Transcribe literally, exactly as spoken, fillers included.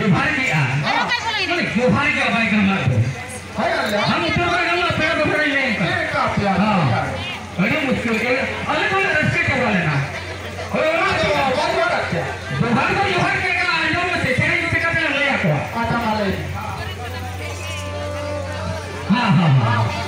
ᱡᱚᱦᱟᱨ ᱜᱮ ᱟᱨ ᱡᱚᱦᱟᱨ ᱜᱮ ᱵᱟᱭ ᱜᱟᱱᱚᱜ ᱫᱚ᱾ ᱦᱳᱭ, ᱟᱞᱮ ᱟᱢ ᱩᱛᱟᱹᱨ ᱵᱟᱭ ᱜᱟᱱᱚᱜ, ᱯᱮᱲᱟ ᱫᱚ ᱯᱮᱲᱟᱧ ᱞᱟᱹᱭ ᱟᱢ ᱠᱟᱱᱟ᱾ ᱪᱮᱫ ᱞᱮᱠᱟ ᱯᱮᱭᱟ? ᱦᱚᱸ᱾ ᱟᱹᱰᱤ ᱢᱩᱥᱠᱤᱞ ᱜᱮ᱾ ᱟᱞᱮ ᱫᱚᱞᱮ ᱨᱟᱹᱥᱠᱟᱹ ᱪᱟᱵᱟ ᱞᱮᱱᱟ᱾ ᱦᱳᱭ, ᱚᱱᱟ ᱟᱫᱚ ᱫᱚ ᱵᱟᱭ ᱡᱚᱦᱟᱨ ᱠᱮᱫ ᱯᱮᱭᱟ᱾ ᱡᱚᱦᱟᱨ ᱫᱚ ᱡᱚᱦᱟᱨ ᱠᱮᱫ ᱜᱮ, ᱟᱸᱡᱚᱢ ᱢᱮᱥᱮ, ᱥᱮᱨᱮᱧ ᱪᱤᱠᱟᱹ ᱛᱮᱞᱮ ᱞᱟᱹᱭ ᱟᱠᱚᱣᱟ? ᱟᱪᱪᱷᱟ, ᱢᱟ ᱞᱟᱹᱭ ᱢᱮ᱾ ᱦᱮᱸ, ᱦᱮᱸ, ᱦᱮᱸ᱾